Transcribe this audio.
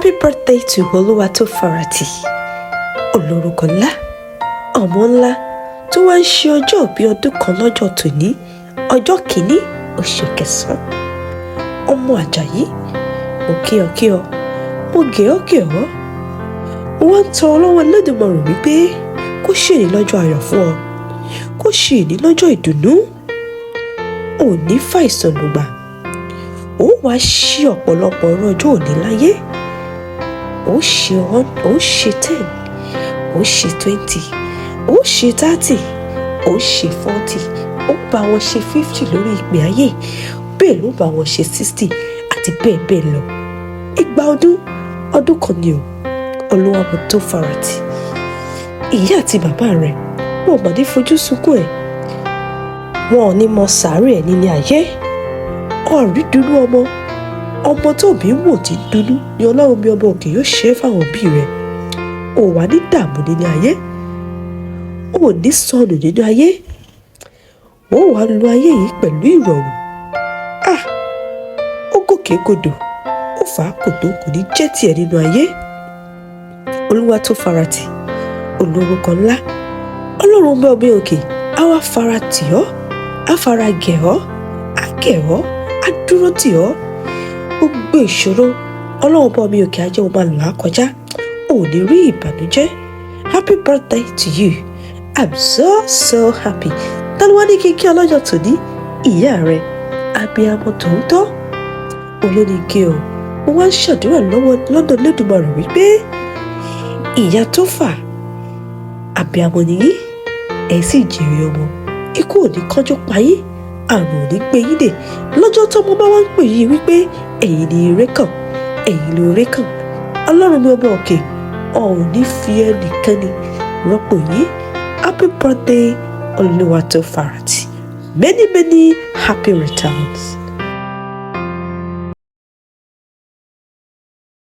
Happy birthday to Olúwatófaratì, olórúkọ ńlá, ọmọ ńlá tó wá ń ṣe ọjọ́ ìbí ọdún kan lọ́jọ́ tòní, ọjọ́ kìíní oṣù kẹsàn-án. Ọmọ Àjàyí, mo kí ọ kí ọ, mo gẹ̀ ọ́ gẹ̀ ọ́. Mo wá ń tọrọ lọ́wọ́ Ẹlẹ́dùmarè wípé kó ṣèní lọ́jọ́ ayọ̀ fún ọ, kó ṣèní lọ́jọ́ ìdùnnú. Ò ní fàìsàn lùgbà, ó wàá ṣí ọ̀pọ̀lọpọ̀ ọ̀rọ̀ ọjọ́ òní láyé. Ó ṣe 1, ó ṣe 10, ó ṣe 20, ó ṣe 30, ó ṣe 40, ó bá wọn ṣe 50 lórí ìpè ayé, bẹ́ẹ̀ ló bá wọn ṣe 60 àti bẹ́ẹ̀ bẹ́ẹ̀ lọ. Igba ọdún ọdún kan ni o, Olúwatófaratì. Ìyá àti bàbá rẹ̀, wọn ò mà ní fojú sunkún ẹ̀, wọn ò ní mọ sàárè ẹ̀ nílé ayé. Ọ̀rí dúdú ọmọ, ọmọ tó bí ń wò tí ń dúdú ni Ọlọ́run mi ọba òkè yóò ṣe é fáwọn òbí rẹ̀. Ò wá ní dààmú nínú ayé, ò ní sọnù nínú ayé, ó wàá lo ayé yìí pẹ̀lú ìrọ̀rùn. Ah, ó gòkè godò, ó fà á kòtò, kò ní jẹ́ tiẹ̀ nínú ayé. Olúwatófaratì, olórúkọ ńlá, Ọlọ́run bá ọbẹ̀ òkè á wá fara tì ọ́, á fara gẹ̀ ọ́, á gẹ̀ ọ́, á dúró tì ọ́. Gbogbo ìṣòro, Ọlọ́run bá ọmọ òkè á jẹ́ o máa là á kọjá, ò ní rí ìbànújẹ́. Happy birthday to you. I'm so so happy. Tani wá ní kíkí ọlọ́jọ́ tòní? Ìyá rẹ̀, abiyamọ tòótọ́, olóníkí o. Mo wá ń ṣàdúrà lọ́wọ́ lọ́dọ̀ Lẹ́dùmarè wípé ìyá tó fà abiyamọ nìyí, ẹ sì jèrè ọmọ. Ikú ò ní kánjú pa yín, àrùn ò ní gbé yín dè. Lọ́jọ́ tọ́mọ bá wá ń pè yín wípé ẹ̀yin ni ire kàn, ẹ̀yin ló ire kàn, Ọlọ́run mi ọba òkè ò ní fi ẹnìkanni rọ́pò yín. Happy birthday, Olúwatófaratì. Many many happy returns.